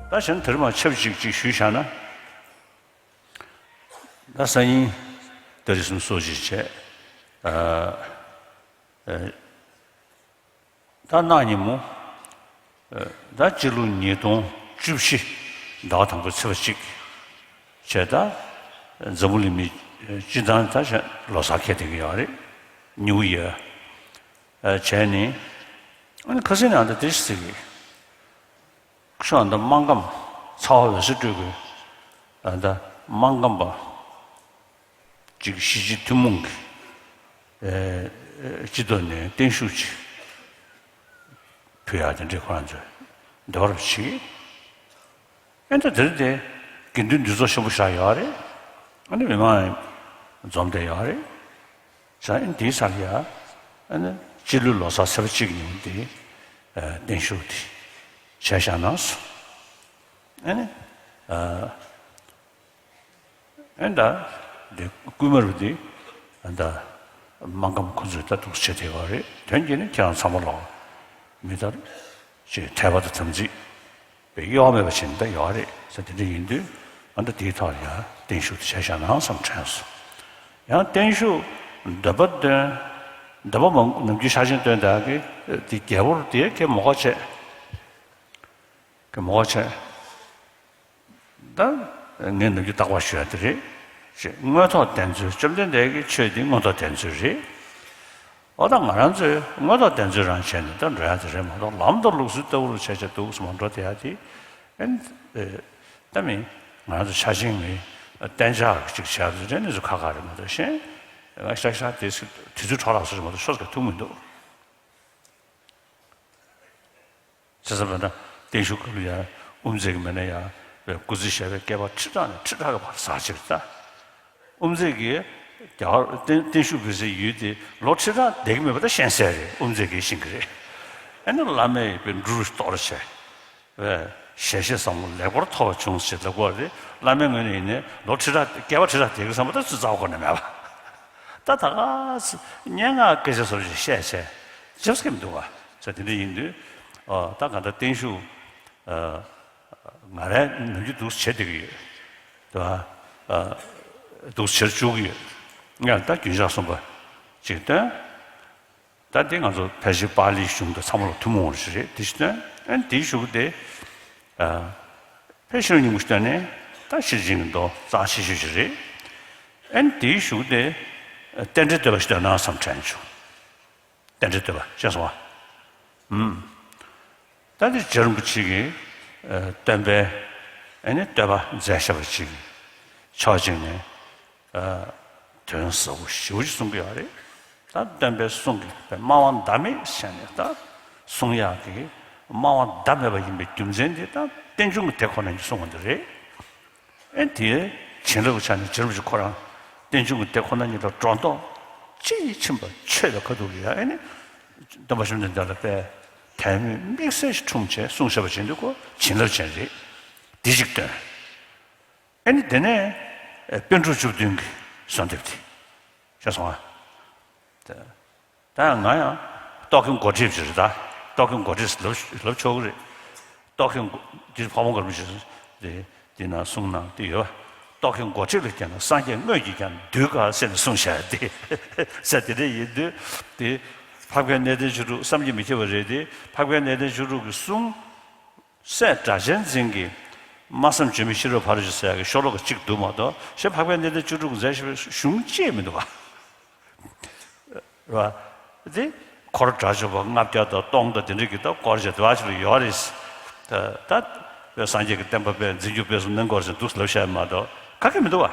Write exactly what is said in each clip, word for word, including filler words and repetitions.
ད་གཞན་དེར་མ་ཆབས་ཅིག་ཅིག་ཞུས་བཞག་ན། ད་སང་ཉིན་ཏ་རིག་གསུམ་སོ་གཅིག་བྱས། ཨ་ཨ་ད་གནངས་ཉིན་མོ། ཨ་ད་སྤྱི་ལོ་ཉིས་སྟོང་བཅུ་བཞི་ཟླ་བ་དང་པོའི་ཚེས་པ་གཅིག་བྱས། ད་འཛམ་བུ་གླིང་མི་སྤྱི་བཏང་ད་ལོ་གསར་འཁེལ་བསྡད་ཀྱི་ཡོད་རེད། ནིའུ་ཡར། ཨ་བྱས་ནས། ཨ་ནི་ཁ་སང་ནས་ཨ་ད་དེ་ཟེར་གི། ཁྱོད་ཨ་ད་སྨར་ཁམས་ཚ་བ་འོད་ཟེར་སྤྲོད་དགོས། ཨ་ད་སྨར་ཁམས་པ་ཅིག་གཞིས་བྱེས་ཐུན་མོང་གི་ཨེ་སྤྱི་ཚོགས་ནས་བརྟན་བཞུགས་ཅིག་ཕུལ་ཡག་དེ་འདྲས་ཁོ་རང་ཚོས་འདོད་པ་བྱེད། ཨེ་ད་དེར་དེ་དགེ་འདུན་འདུས་ཚོགས་ཆེན་པོ་བཞག་ཡོད་རེད། ཨ་ནི་མི་མང་འཛོམས་བསྡད་ཡོད་རེད། ས་ཨེ་འདིའི་སར་ཡ། ཨ་ནི་སྤྱི་ལོའི་ལོ་གསར་ཚེས་པ་གཅིག་ཉིན་དེ་ཨ་བརྟན་བཞུགས་དེ་བྱས་བཞག་གནང་སོང་། ཨ་ནི་ཨ་ཨེ་ད་དེ་སྐུལ་མ་རུ་དེ་ཨ་ད་སྨར་ཁམས་ཁོ་ཚོས་ད་འདུག་བྱེད་བསྡད་ཡོད་རེད། དོན་གྱིས་ནི་ཁྱེད་རང་ཚང་མ་ལོག་མི་ལྟར་ཅིག་དད་པ་དང་དམ་ཚིག་པའི་གཡོ་བ་མེད་པ་བྱས་ནས་ད་ཡོད་རེད་ཟེར། དེ་འདྲ་ཡིན་དུས་ཨ་ད་དེའི་ཐོག་ལ་ཡང་བརྟན་བཞུགས་དེ་བྱས་བཞག་གནང་བསམ་དྲན་སོང་། ཡང་བརྟན་བཞུགས་འདོད་པ་འདོན། འདོད་པ་མང་ནམ་རྒྱུན་ཤ་ཆེན་འདོན་བསྡད་ཀྱི་དེ་རྒྱལ་པོར་དེ་ཁྱེད་མོ་ཁ་བྱས། ཁྱེད་མོ་ཁ་བྱས། ད་ངས་ནམ་རྒྱུན་རྟག་པར་ཞུ་ཡ་དེ་རེད། ཅེས་མངོན་རྟོགས་ལྡན་ཚུལ། བཅོམ་ལྡན་འདས་ཀྱི་ཆོས་འདི་མངོན་རྟོགས་ལྡན་ཚུལ་རེད། འོ་ད་ང་རང་ཚོས་མངོན་རྟོགས་ལྡན་ཚུལ་རང་བྱས་ནས་ད་འགྲོ་ཡ་དེ་རེད་མ་གཏོགས། ལམ་དང་ལུགས་སྲོལ་ལྟ་བུ་རུ་བྱས་བྱས་འདུག་སེ་མ་འགྲོ་བསྡད་ཡ་དེ། ཨེ་ད་མི་ང་རང་ཚོ་ཆ་ཆེན་མི་གཏན་འཇགས་ཅིག་བྱས་ཏེ་རེད་ནས་ཚོ་ཁ་ཁ་རེད་མ་གཏོགས། གཞན་ང་ཤག་ཤག་དེ་དུས་ཚོད་འཕྲོ་བརླག་སོ་རེད་མ་གཏོགས་ཤོག་ག་ཐུག་མི་འདུག་བྱས་ཙང་མ་ད་བརྟན་བཞུགས་སྐབས་ལ་ཡང་དབུ་མཛད་ཀྱི་མི་སྣ་ཡང་བའི་སྐུ་ཚེ་ཞབས་པད་བསྐལ་པ་ཁྲི་ཕྲག་ནས་ཁྲི་ཕྲག་གི་བར་ཟག་ཕྱིར་ད། དབུ་མཛད་ཀྱིས་རྒྱ་གར་བརྟན་བརྟན་བཞུགས་ཕུལ་སའི་ཡུལ་དེ་ལོ་ཁྲི་ཕྲག་བསྡད་ཀྱི་མེད་པ་ད་ཤེས་གསལ་རེད། དབུ་མཛད་ཀྱིས་ཤེས་ཀྱི་རེད། ཨ་ནི་བླ་མས་བའི་འབྲུ་རུ་གཏོར་བྱས། བས་ཞལ་བཞེས་བཟང་པོ་ལེགས་པར་ཐོབ་པ་བྱུང་ཞེས་ལབ་དགོས་རེད། བླ་མའི་ངོས་ནས་ཡིན་ནའི་ལོ་ཁྲི་ཕྲག་བསྐལ་པ་ཁྲི་ཕྲག་བསྡད་ཀྱི་བསམ་པ་ད་ཚོད་རྩ་བ་ཁོ་ན་མེད་པ། ད་ད་ག་སེ་སྙན་ངག་སྐད་ཆ་བཟོ་བྱས་བཤད་བྱས་ཅེས་སྐད་མི་འདུག་བ། ས་དེ་འདྲ་ཡིན་དུས། ཨ་ད་ག་ད་བརྟན་བཞུགས་ཨ་ང་རང་ནམ་རྒྱུན་འདུག་བྱེད་བསྡད་ཀྱི་ཡོད། དེ་བ་ཨ་འདུག་བྱེད་བཅུག་གི་ཡོད། ངས་ད་རྒྱུན་ཆགས་གསུམ་པ་ཅིག་བཏོན། ད་འདི་ང་ཚོ་ཕལ་ཆེར་པཱ་ལིའི་གཞུང་དང་ཚང་མ་ལ་ཐུན་མོང་བ་ཞིག་རེད། དེ་ཞིག་བཏོན། ཨ་ནི་དེའི་གཞུག་གུ་དེ་ཨ་ཕལ་ཆེར་སྙིང་པོ་ཞིག་བཏོན་ནས་ད་ཤེར་ཕྱིན་གྱི་མདོ་རྩ་ཆེ་ཤོས་ཤིག་རེད། ཨ་ནི་དེའི་གཞུག་གུ་དེ་རྟེན་འབྲེལ་བསྟོད་པ་ཞིག་བཏོན་ན་བསམ་དྲན་བྱུང་། རྟེན་འབྲེལ་བསྟོད་པ་ཤེས་སོང་བ། ཨུམ། ད་འདི་རྗེ་རིན་པོ་ཆེ་གིས་ཨ་སྟོན་པའི་ཨ་ནི་བསྟོད་པ་མཛད་བཞག་པ་ཅིག་ཕྱོགས་གཅིག་ནས་ཨ་དོན་ཟབ་པོ་ཞེ་པོ་ཅིག་གསུང་གི་ཡོད་རེད། ད་སྟོན་པའི་གསུང་གི་སྨྲ་བ་ཟླ་མེད་ཟེར་ནས་ད་གསུང་ཡག་གི་སྨྲ་བ་ཟླ་མེད་པ་ཡིན་པའི་རྒྱུ་མཚན་དེ་ད་རྟེན་འབྱུང་གི་དེ་ཁོ་ན་ཉིད་གསུང་བ་འདི་རེད། ཨེ་དེའི་བྱིན་རླབས་ཀྱི་ཆ་ནས་རྗེ་རིན་པོ་ཆེ་ཁོ་རང་རྟེན་འབྱུང་གི་དེ་ཁོ་ན་ཉིད་ལ་སྒྲོ་འདོགས་ཅི་ཡིས་ཕྱིན་པ་ཆོད་པའི་ཁ་ཐུག་གི་ཡ། ཨེ་ནི་སྟོན་པ་བཅོམ་ལྡན་འདས་ལ་དཔེ་དད་མོས་དམིགས་བསལ་ཞིག་འཁྲུངས་བྱས་གསུངས་བཞག་པ་བྱིན་འདུག་གོ། བྱིན་རླབས་ཅན་རེད། འདི་གཅིག་བཏོན། ཨེ་ནི་དེ་ནས་ཨེ་པཎ་གྲུབ་བཅུ་བདུན་གྱི་གསོལ་འདེབས་དེ་ཤེས་སོང་ཨ། ད་ཡང་ང་ཡང་རྟོག་གེ་མགོ་ཁྲིད་ཅིག་རེད། ད་རྟོག་གེ་མགོ་ཁྲིད་ལབ་ལབ་ཆོག་གི་རེད། རྟོག་གེ་མགོ་འདིར་ཕ་བོང་ཁ་རིན་པོ་ཆེ་དེ་དེ་ན་གསུང་གནང་དེ་ཡོད། རྟོག་གེ་མགོ་ཁྲིད་ལ་བརྟེན་ན་སངས་རྒྱས་དངོས་ཀྱིས་ཀྱང་འདུད་དཀའ་ཟེར་ནས་གསུངས་བཞག་དེ་ཟེར་དེ་འདྲ་ཡིན་དུས་དེ་འཕགས་པའི་གནས་བརྟན་བཅུ་དྲུག་བསམ་གྱིས་མི་ཁྱབ་པ་རེད་དེ། འཕགས་པའི་གནས་བརྟན་བཅུ་དྲུག་གི་གསུང་སྲས་སྒྲ་གཅན་འཛིན་གྱི་སྨྲ་བསམ་བརྗོད་མེད་ཤེས་རབ་ཕ་རོལ་ཕྱིན་ཟེར་ཡག་གི་ཤོ་ལོ་ཀ་གཅིག་འདུག་མ་གཏོགས་གཞན་འཕགས་པའི་གནས་བརྟན་བཅུ་དྲུག་མཛད་བཞག་པའི་གཞུང་གཅིག་མི་འདུག་བ། རེད་བ། དེ་འཁོར་དགྲ་བཅོམ་པ་ལྔ་བརྒྱ་དང་སྟོང་དང་དེ་འདྲ་གི་ད་སྐོར་བྱས་དེ་བ་ཞིག་ལ་ཡོད་རེད། ད་ད་སངས་རྒྱས་ཀྱི་བསྟན་པ་དཔེ་འཛིན་སྐྱོང་སྤེལ་གསུམ་གནང་དགོས་ཟེར་འདུག་ལབ་བཤད་མ་གཏོགས་ག་གེ་མི་འདུག་བ།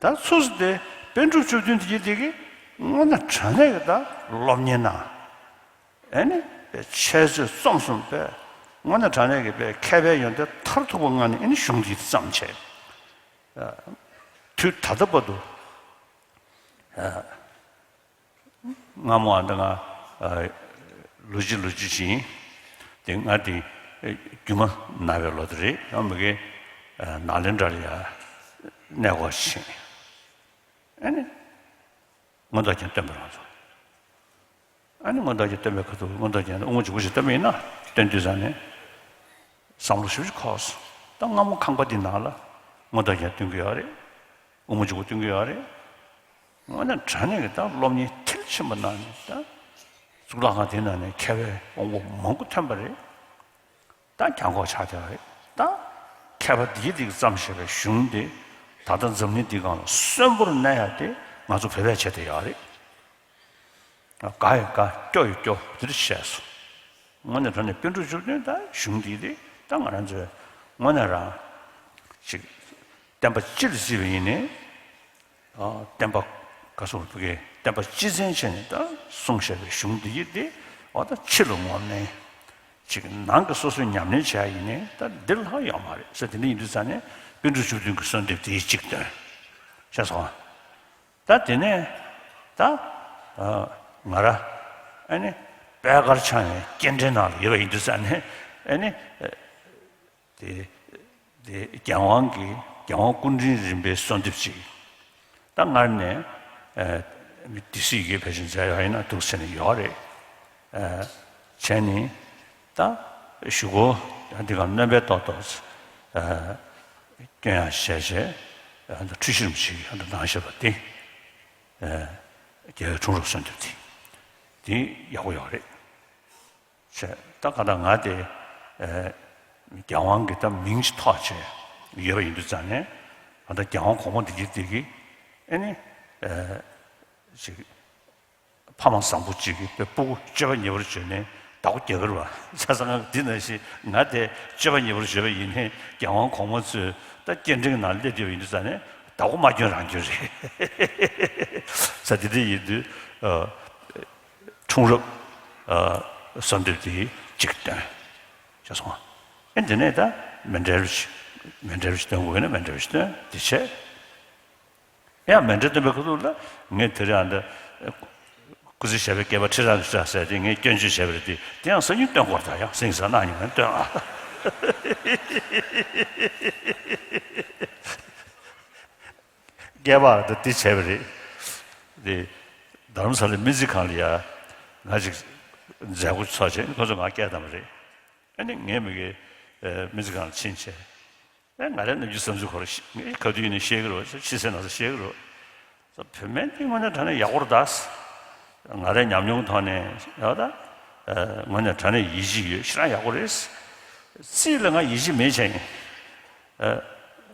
ད་ཚུགས་སུ་དེ་པཎ་གྲུབ་བཅུ་བདུན་དེ་གི་དེ་གི་དངོས་གནས་དྲང་གནས་ཀྱི་ད་སློབ་གཉེར་གནང་། ཨེ་ནི་དཔེ་འཆད་རྩོད་རྩོམ་གསུམ་དཔེ་དངོས་གནས་དྲང་གནས་ཀྱི་དཔེ་མཁས་པའི་ཡོན་ཏན་མཐར་ཐུག་པ་མངའ་ནས་ཨེ་ནི་གཞུང་འདི་བརྩམས་བྱས། དུས་ད་ལྟ་བར་དུ། སྔ་མོ་ཨ་ད་ང་ལོ་གཅིག་ལོ་གཅིག་ཕྱིན། དེ་ང་དེ་རྒྱུ་མ་ན་བའི་ལོ་དེ་རེད། ཡང་མི་དགེ་ནཱ་ལེནྡྲ་ལ་ཡ་གནས་སྐོར་ཕྱིན། ཨ་ནི་མངོན་རྟོགས་རྒྱན་སྟོན་པ་རང་ཚོ། ཨ་ནི་མངོན་རྟོགས་རྒྱན་སྟོན་པའི་ཁ་ཐུག་མངོན་རྟོགས་རྒྱན་དབུ་མ་འཇུག་པ་ཞིག་སྟོན་པ་ཡིན་ན་སྟོན་དུས་ཙང་ནས། གཏམ་ལོ་ཞེ་པོ་ཅིག་འཁོར་སོང་། ད་སྔ་མོ་ཁང་པ་འདི་ནང་ལ་སྔོ་བརྡ་རྒྱག་སྟོན་གྱི་ཡོད་རེད། དབུ་མ་འཇུག་པ་སྟོན་གྱི་ཡོད་རེད། དངོས་གནས་དྲང་གནས་ཀྱི་ད་སློབ་གཉེར་མཐིལ་ཕྱིན་པ་གནང་ནས་ད་གཙུག་ལག་ཁང་དེ་ནང་ནས་མཁས་པའི་དབང་པོ་མང་པོ་ཐོན་པ་རེད། ད་གྱང་གོག་ཆགས་བསྡད་པ་རེད། ད་མཁས་པ་འདིས་འདི་བརྩམས་བཞག་པའི་གཞུང་དེ་ད་ལྟ་འཛམ་གླིང་འདི་སྒང་ལ་གསོན་པོར་གནས་ཡ་དེ་ང་ཚོ་བོད་པས་བྱས་བསྡད་ཡོད་རེད། དགའ་ཡི་དགའ། སྐྱོ་ཡི་སྐྱོ། དེ་འདྲ་བཤད་སོང་། དངོས་གནས་དྲང་གནས་པཎ་གྲུབ་བཅུ་བདུན་ད་གཞུང་འདི་དེ་ད་ང་རང་ཚོས་དངོས་གནས་རང་ཅིག་བསྟན་པ་སྤྱི་ལ་བརྩིས་པ་ཡིན་ནའི། ཨ། བསྟན་པ་ག་སོགས་ཕ་གིའི་བསྟན་པ་སྤྱི་མཚན་བྱས་ནས་ད་གསུངས་བཞག་པའི་གཞུང་འདི་ཡིས་ཏེ་འོ་ད་ཕྱི་ལ་ངོམ་ནས་ཅིག་ནང་གི་སོ་སོས་ཉམས་ལེན་བྱས་ཡིན་ནའི་ད་འདིར་ལྷག་ཡོད་མ་རེད་ཟེར། དེ་འདྲ་ཡིན་དུས་ཙང་ནས་པཎ་གྲུབ་བཅུ་བདུན་གྱི་གསོལ་འདེབས་དེའི་གཅིག་དོན་བྱས་སོང་། ད་དེ་ནས་ད་ཨ་ང་ར་ཨ་ནི་པད་དཀར་འཆང་བའི་སྐྱེ་ཕྲེང་ནང་ལ་ཡོད་པ་ཡིན་དུས་ཙང་ནས་ཨ་ནི་དེ་དེ་རྒྱལ་དབང་གི་རྒྱལ་དབང་སྐུ་ཕྲེང་རིམ་པའི་གསོལ་འདེབས་ཅིག་ད་སྔར་ནས་ཨ་སྡེ་སྲིད་ཀྱིས་ཕལ་ཆེར་མཛད་ཡོད་ཡིན་ན་འདུག་ཟེར་ནས་ཡོད་རེད། ཨ་བྱས་ནས་ད་གཞུག་གུ་འདི་ག་སྣོན་པའི་ཏོག་ཏོག་ཨ་སྐྱོན་ཡང་བཤད་བྱས་ཨ་འཁྲུལ་གཞི་རིམ་ཞིག་གནང་བཞག་པ་དེ། ཨ་རྒྱལ་བའི་འཁྲུངས་རབས་གསོལ་འདེབས་དེ། དེ་ཡག་པོ་ཡོད་རེད། བྱས་ད་ག་ད་ང་དེ་ཨ་རྒྱལ་དབང་གི་ད་མིང་ཅིག་ཐོགས་བྱས་ཡོད་པ་ཡིན་དུས་ཙང་ནས་ད་ལྟ་རྒྱལ་དབང་གོང་མ་འདི་གི་འདི་གི་ཨ་ནི་ཨ་ཅིག་ཕ་མ་བཟང་པོ་གཅིག་གིས་དཔེ་སྤུ་གུ་སྤྱོད་པ་ཉེས་པར་བརྗོད་ནས་བདག་པོ་རྒྱག་གི་རེད་པ། བྱས་ཙང་ང་འདི་ནང་བཞིན་ང་དེ་སྤྱོད་པ་ཉེས་པར་བརྗོད་པ་ཡིན་ནའི་རྒྱལ་དབང་གོང་མ་ཚོས་ད་སྐྱེ་ཕྲེང་ནང་སླེབས་བསྡད་པ་ཡིན་དུས་ཙང་ནས་བདག་པོ་མ་སྐྱོན་རང་སྐྱོན་རེད་ཟེར། དེ་འདྲ་ཡིན་དུས་ཨ་འཁྲུངས་རབས་ཨ་གསོལ་འདེབས་དེ་གཅིག་བཏོན་བྱས་སོང་། ཨེ་འདི་ནས་ད་མཎྜལ་ཞིག་མཎྜལ་ཞིག་སྟོན་དགོས་ན་མཎྜལ་ཞིག་སྟོན་དེ་བྱས། ཡང་མཎྜལ་སྟོན་པའི་ཁ་ཐུག་ལ་ངས་དེ་རིང་ཨ་འདྲ་སྐུ་ཚེ་ཞབས་པད་བསྐལ་པ་ཁྲི་ཕྲག་ཁྲི་ཕྲག་ཟེར་དེ་ངས་སྐྱོན་བརྗོད་བྱས་པ་རེད་དེ། དེ་ཡང་སང་ཉིན་སྟོན་དགོས་རེད། ད་ཡང་སེང་གེ་གཟའ་གནངས་ཉིན་ངས་སྟོན་ཨ། བསྐལ་པ་ད་འདི་བྱས་པ་རེད་དེ། རྡ་རམ་ས་ལའི་སྨན་རྩིས་ཁང་ལ་ཡ་ང་ཅིག་མཛད་སྒོ་ཚོགས་བྱས་ཁོ་ཚོས་ང་སྐད་བཏང་བ་རེད། ཨ་ནི་ངས་མི་གི་སྨན་རྩིས་ཁང་ལ་ཕྱིན་བྱས། ཨེ་ང་རའི་ནམ་རྒྱུན་བསམ་ཚུལ་ཁོ་རང་ཤི་ངས་ག་དུས་ཡིན་ནའི་བཤད་ཀྱི་རེད། ཕྱི་གསལ་ནང་གསལ་བཤད་ཀྱི་རེད། བོད་སྨན་འདི་དངོས་གནས་དྲང་གནས་ཡག་པོ་རེད་ད། ང་རའི་ཉམས་མྱོང་ཐོག་ནས་ཡག་ད། དངོས་གནས་དྲང་གནས་ཡིད་ཆེས་ཡོད། ཞེ་དྲག་ཡག་པོ་རེད། རྩིས་ལ་ང་ཡིད་ཆེས་མེད་བྱས་ཡིན།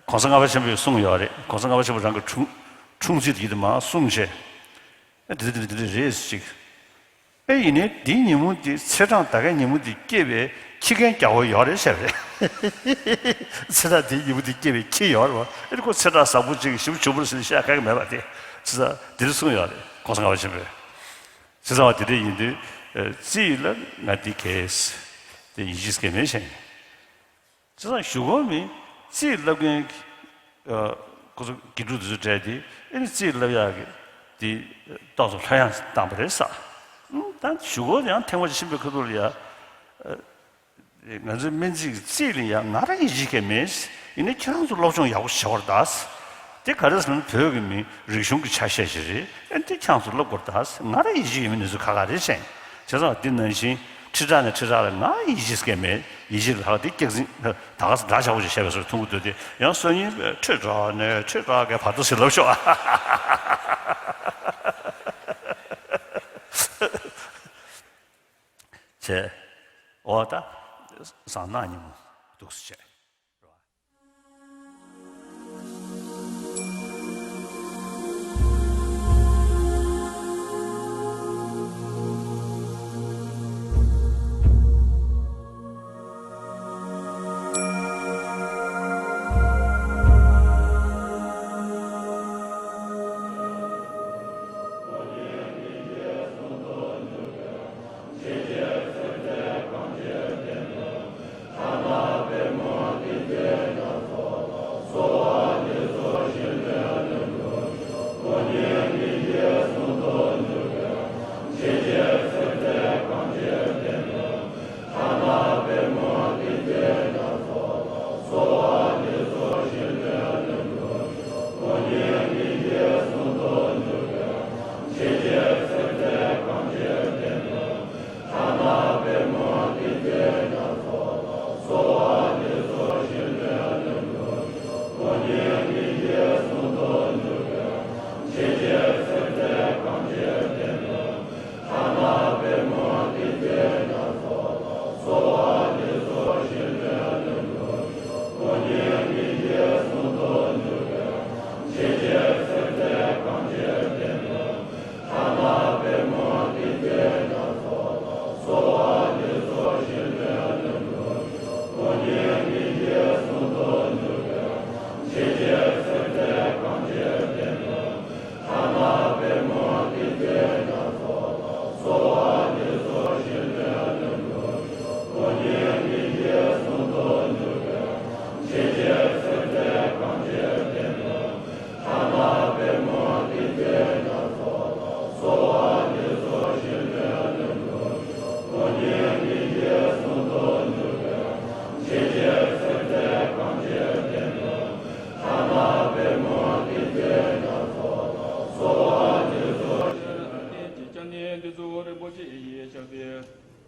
གོང་ས་ལྔ་པ་ཆེན་པོས་གསུངས་ཡོད་རེད། གོང་ས་ལྔ་པ་ཆེན་པོ་རང་གི་འཁྲུངས་འཁྲུངས་རྩིས་དེ་དེ་མར་གསུངས་བྱས། ཨེ་དེ་འདྲ་དེ་འདྲ་རེད་ཅིག་ཨེ་ཡིན་ནའི་འདིའི་ཉིན་མོ་འདི་ཚེས་གྲངས་ད་གའི་ཉིན་མོ་འདི་སྐྱེས་པའི་ཁྱི་རྒན་རྒྱག་པ་ཡོད་རེད་བཤད་རེད། ཚེས་གྲངས་འདིའི་ཉིན་མོ་འདི་སྐྱེས་པའི་ཁྱི་ཡོད་རེད་བ། ཨེ་ཁོ་ཚེས་གྲངས་བཟང་པོ་ཅིག་ཞིབ་ཆུང་པོ་ཟེར་བཤད་ག་གི་མེད་པ་དེ། ཚེས་གྲངས་འདིར་གསུངས་ཡོད་རེད། གོང་ས་ལྔ་པ་ཆེན་པོས། ཚེས་གྲངས་བ་དེ་འདྲ་ཡིན་དུས་རྩིས་ལ་ང་འདི་གས་དེ་ཡིད་ཆེས་གས་མེད་བཤད་ཡིན། བྱས་ཙང་གཞུག་གུ་མི་རྩིས་བསླབ་མཁན་ཨ་ཁོ་ཚོ་དགེ་ཕྲུག་དེ་ཚོ་གྲས་དེ་ཨེ་ནི་རྩིས་བསླབ་ཡག་གི་དེ་ཏོག་ཙམ་ལྷོད་ཡངས་བཏང་པ་རེད་ས། ཨུམ། ད་གཞུག་གུ་ཡང་ཐེངས་མ་གཅིག་ཕྱིན་པའི་ཁ་ཐུག་ལ་ཡ། ཨ་ང་ཚོའི་སྨན་རྩིས་ཀྱི་རྩིས་ལ་ཡ་ང་རང་ཡིད་ཆེས་གས་མེད། ཡིན་ནའི་ཁྱེད་རང་ཚོ་སློབ་སྦྱོང་ཡག་པོ་བྱེད་དགོས་རེད་ད། དེ་ག་རེ་ཟེར་ན་བོད་ཀྱི་མི་རིག་གཞུང་གི་ཆ་ཤས་ཤིག་རེད། ཨེ་འདི་ཁྱེད་རང་ཚོ་བསླབ་དགོས་རེད་ད། ང་རང་ཡིད་ཆེས་ཡོད་མེད་ནས་ཚོ་ཁ་ཁ་རེད་བཤད་ཡིན། བྱས་ཙང་འདི་ནང་བཞིན་ཁྲི་ཕྲག་ནས་ཁྲི་ཕྲག་ལ་ང་ཡིད་ཆེས་སྐད་མེད། ཡིད་ཆེས་ལྷག་འདི་སྐྱག་རྫུན་ད་ག་ས་འདྲ་ཆགས་པོ་ཞིག་བཤད་པའི་བཟོ་མཐོང་གི་འདུག་དེ་ཡང་སང་ཉིན་ཁྲི་ཕྲག་ནས་ཁྲི་ཕྲག་གི་བར་དུ་ཞིག་ལབ་ཤོག་བྱས། འོ་ད་གཟའ་ནག་ཉིན་མོ་འདུག་སེ་བྱས།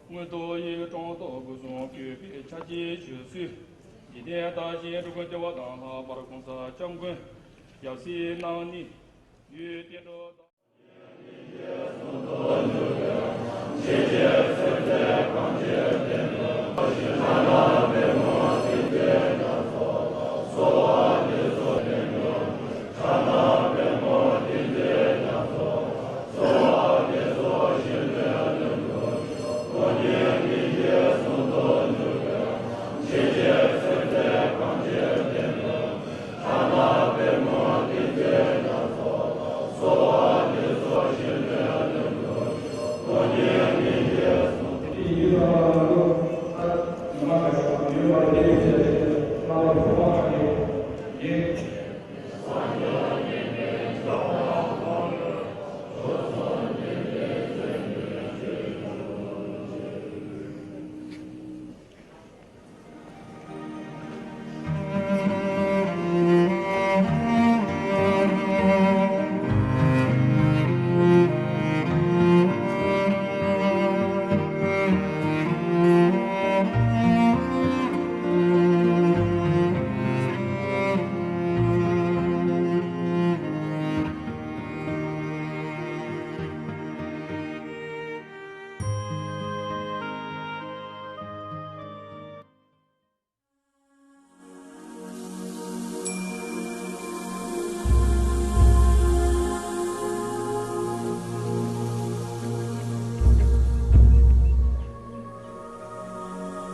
མངོན་རྟོགས་ཡི་གྲངས་ཐོག་སྐུ་གསུང་བཀོད་པའི་ཕྱག་རྒྱའི་བཅུད་སུ། འཇིག་རྟེན་བདག་གཞན་འགྲོ་ཀུན་བདེ་བ་དང་ལྷག་པར་གོང་ས་སྐྱབས་མགོན་ཡབ་སྲས་རྣམ་གཉིས་ཡུལ་གཏད་འགྲོ་དང་།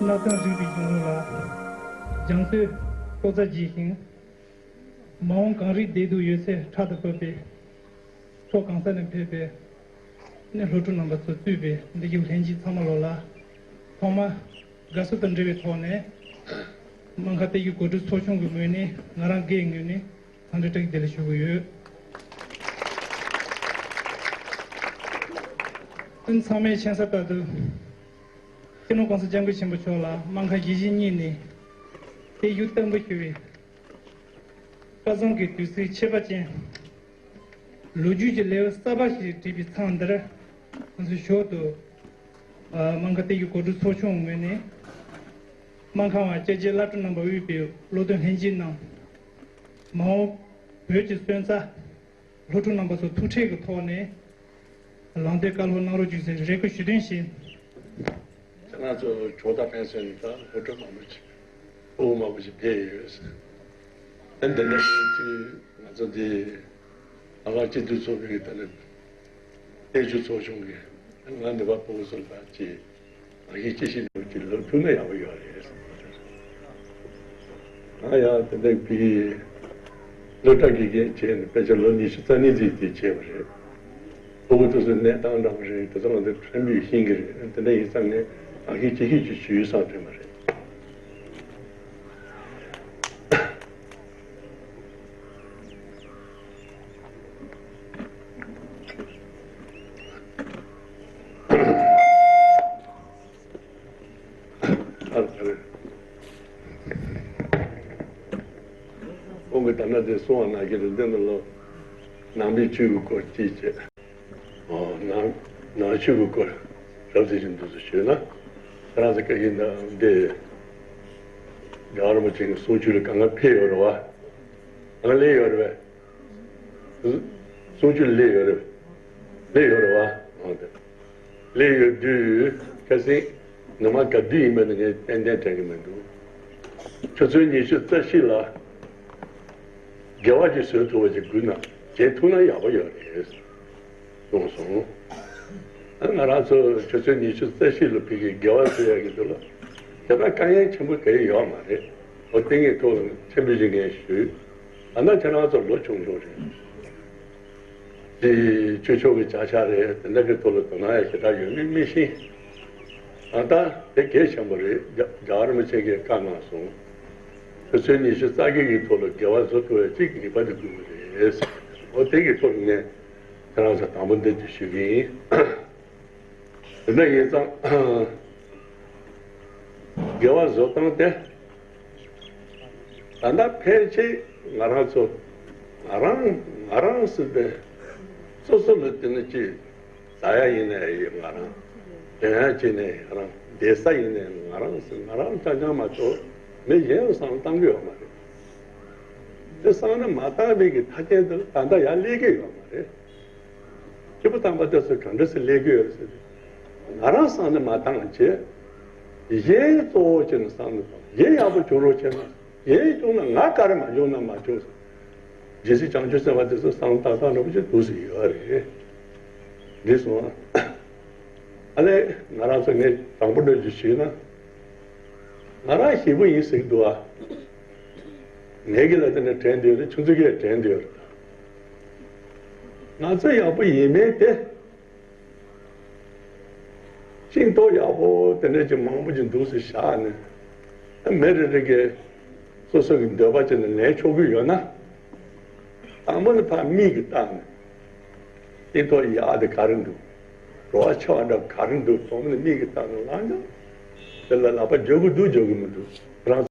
སྣར་ཐང་རིག་པའི་གཞུང་ལུགས་ལ་སྦྱང་བརྩོན་ཤོག་ཚ་བགྱིས་ཤིང་། མ་འོངས་གངས་རིའི་ལྡེ་གདུགས་ཡོད་ཚད་ཕྲག་ཏུ་བབས་པའི་ཕྱོགས་གང་ས་ནས་ཕེབས་པའི་ནི་སློབ་ཕྲུག་རྣམ་པ་ཚོ་གཙོས་པའི་འདི་གའི་ལྷན་རྒྱས་ཚང་མ་ལོ་ལ་ཐོག་མར་དགའ་བསུ་དང་འབྲེལ་བའི་ཐོག་ནས་སྨན་ཁང་སྟེགས་ཀྱི་གོ་སྒྲིག་ཚོགས་ཆུང་གི་ངོས་ནས་ང་རང་སྒེར་ངོས་ནས་འཚམས་འདྲི་བཀྲ་ཤིས་བདེ་ལེགས་ཞུ་གི་ཡོད། ཨ་ནི་ཚང་མས་མཁྱེན་གསལ་ལྟར་དུ་སྤྱི་ནོར་༸གོང་ས་༸སྐྱབས་མགོན་ཆེན་པོ་མཆོག་ལ་སྨན་ཁང་གཞིས་བྱེས་གཉིས་ནས་སྟེགས་བཞུགས་བརྟན་པོ་ཞུ་བའི་སྐལ་བཟང་གི་དུས་ཚིགས་ཁྱད་པར་ཅན། ལོ་རྒྱུས་ཀྱི་ལེའུ་གསར་པ་ཞིག་བྲིས་པའི་མཚམས་འདིར། ང་ཚོའི་ཞོར་དུ་སྨན་ཁང་སྟེགས་ཀྱི་གོ་སྒྲིག་ཚོགས་ཆུང་ངོས་ནས་སྨན་ཁང་བ་སྐྱབས་རྗེ་བླ་སྤྲུལ་རྣམ་པ་དབུས་པའི་བློ་མཐུན་ལྷན་རྒྱས་རྣམས། མ་འོངས་བོད་ཀྱི་སོན་རྩ་སློབ་ཕྲུག་རྣམ་པ་ཚོ་ཐུག་འཕྲད་ཀྱི་ཐོག་ནས་ལམ་སྟོན་བཀའ་སློབ་གནང་རོགས་བྱུང་ཟེར་རེ་སྐུལ་ཞུ་དོན་བཞིན། ང་ཚོ་ཇོ་བདག་པན་ཚུན་དང་སློབ་ཕྲུག་མང་པོ་ཞིག་ཕྲུ་གུ་མང་པོ་ཞིག་ཕེབས་ཡོད། ཨ་འདི་འདྲ་ཡིན་དུས་ང་ཚོ་འདི་ལྷག་དཀར་སྤྱི་འཐུས་ཚོགས་པའི་ད་ནི་སྟེགས་བཞུགས་ཚོགས་ཆུང་གི་ང་འདི་པར་ཕྲུ་གུ་ཚོ་ལ་ཅིག་ང་གིས་ཅི་ཞིག་འདུག་ཅིག་ལབ་ཐུབ་ན་ཡག་པོ་ཡོད་རེད། ང་ཡང་དེ་འདྲ་བི་སློབ་གྲྭ་དགེ་རྒན་བྱས་ནས་དཔེ་ཆ་ལོ་ཉི་ཤུ་རྩ་གཉིས་ཙམ་དེ་བྱས་པ་རེད། ཕྲུ་གུ་དེ་ཚོའི་གནས་སྟངས་འདྲ་པོ་རེད། དེ་ཚོ་ང་ཚོ་ཕྲན་བུ་ཤེས་ཀྱི་རེད། དེ་འདྲ་ཡིན་ཙང་ངས་ང་གིས་ཅི་ཞིག་ཅིག་ཞུས་བསམ་དྲན་པ་རེད། ཁོང་གིས་ད་ནང་དེ་གསུང་བ་ནང་བཞིན་རེད། འདི་ནང་ལོ་ནང་པའི་ཆོས་ཀྱི་སྐོར་གཅིག་བྱས། ཨོ་ནང་ནང་ཆོས་ཀྱི་སྐོར་རབ་ཙམ་ཞིག་འདུག་ཟེར་ཞུས་ན། ཁྱེད་རང་ཚོ་སྐད་ཡིག་འདི་རྒྱལ་བ་རིན་པོ་ཆེ་གི་གསུང་ཆོས་ལ་གང་ག་ཕེབས་ཡོད་རེད་བ། གང་ག་སླེབས་ཡོད་རེད་བས། གསུང་ཆོས་སླེབས་ཡོད་རེད། སླེབས་ཡོད་རེད་བ། འོ་དེ། སླེབས་ཡོད་དུས་ཁ་སང་ཉི་མ་ག་དུས་ཡིན་པ་ནི་ངས་ཏན་ཏན་དྲན་གྱི་མི་འདུག་ཆུ་ཚོད་ཉི་ཤུ་རྩ་བཞི་ལ་དགེ་བ་ཅིག་བཟོ་ཐུབ་པ་ཅིག་དགོས་ན་བྱེད་ཐུབ་ན་ཡག་པོ་ཡོད་རེད་གསུངས་སོང་། ཨ་ང་རང་ཚོ་ཆུ་ཚོད་ཉི་ཤུ་རྩ་བཞི་ལ་ཕ་གིའི་དགེ་བ་བཟོ་ཡག་གི་འདུག་ལ། དེ་ལ་དཀའ་ངལ་ཆེན་པོ་གང་ཡང་ཡོད་མ་རེད། འོ་དེ་ངས་ཐུགས་ལ་ཆེན་པོ་ཞིག་ངས་ཞུས། ད་ལྟ་ཁྱེད་རང་ཚོ་ལོ་ཆུང་ཆུང་རེད། དེ་ཆོས་ཕྱོགས་ཀྱི་བྱ་བཞག་རེད། དེ་འདྲ་གི་ཐོག་ལ་དོ་སྣང་ཡང་ཞེ་དྲག་ཡོད་མེད་མི་ཤེས། ད་ལྟ་དེ་གལ་ཆེན་པོ་རེད། རྒྱ་རྒྱལ་བ་རིན་པོ་ཆེ་གིས་བཀའ་གནང་སོང་། ཆུ་ཚོད་ཉི་ཤུ་རྩ་བརྒྱད་ཀྱི་ཐོག་ལ་དགེ་བ་བཟོ་ཐུབ་པའི་གཅིག་ངེས་པར་དུ་དགོས་ཀྱི་རེད། འོ་དེ་གི་ཐོག་ནས་ཁྱེད་རང་ཚོ་དང་པོ་འདི་འདྲ་ཞུ་གི་ཡིན། དེ་འདྲ་ཡིན་ཙང་དགེ་བ་བཟོ་སྟངས་དེ། ད་ལྟ་ཕལ་ཆེར་ང་རང་ཚོ་ང་རང་ང་རང་ཟེར་ཏེ་སོ་སོ་ལ་དེ་ནི་ཅི། ཟ་ཡ་ཡིན་ནའི་ང་རང་། འདོན་ཡ་བྱས་ནའི་ང་རང་། བསྡད་ས་ཡིན་ནའི་ང་རང་ཟེར། ང་རང་རྐྱང་རྐྱང་མ་གཏོགས་མི་གཞན་ལ་བསམ་བློ་བཏང་གི་ཡོད་མ་རེད། དེ་བསམ་བློ་མ་བཏང་བའི་གི་མཐའ་རྐྱེན་དེ་ད་ལྟ་ཡར་སླེབས་ཀྱི་ཡོད་མ་རེད། སྐྱེས་བུ་དམ་པ་དེ་ཚོ་ག་འདྲ་སེ་སླེབས་ཀྱི་ཡོད་ཟེར་ཏེ། ང་རང་བསམ་བློ་མ་བཏང་བྱས། གཞན་གཙོ་བོ་བྱས་ནས་བསམ་བློ་བཏང་། གཞན་ཡག་པོ་བྱུང་རོགས་བྱས་ན། གཞན་བྱུང་ན་ང་ག་རེ་མ་བྱུང་ན་མ་བྱུང་ཟེར། རྗེ་བཙུན་བྱང་ཆུབ་སེམས་དཔའ་དེ་ཚོ་བསམ་བློ་ཏག་ཏག་འདྲ་པོ་ཅིག་འདུག་སེ་ཡོད་རེད། འགྲིག་སོང་ཨ། ཨ་ལས་ང་རང་ཚོ་ངས་དྲང་པོ་འདྲ་ཅིག་ཞུས་ན། ང་རང་ཞེ་པོ་ཡིན་ཟེར་གྱི་འདུག་ཨ། ངའི་གི་ལ་དེ་ནས་དྲན་འདོད་རེད། ཁྱོད་ཚོ་གིས་དྲན་འདོད་རེད། ང་ཚོ་ཡག་པོ་ཡིན་མིན་དེ། ཤིང་ཏོག་ཡག་པོ་དེ་འདྲ་ཅིག་མང་པོ་ཅིག་འདུག་སེ་བཞག་ནས། མི་རེ་རེ་གིས་སོ་སོ་གི་འདོད་པ་བྱས་ནས་ལེན་ཆོག་གི་ཡོད་ན། དང་པོ་ནི་ཕར་མིག་གིས་བལྟས་ནས། ཤིང་ཏོག་ཡག་དེ་ག་རེ་འདུག་བྲོ་བ་ཆེ་བ་འདྲ་ག་རེ་འདུག་དང་པོ་ནི་མིག་གིས་བལྟས་ནས་ལངས་ཀྱང་། དེ་ལ་ལག་པ་འཇོག་གི་འདུག་འཇོག་གི་མི་འདུག་རང་།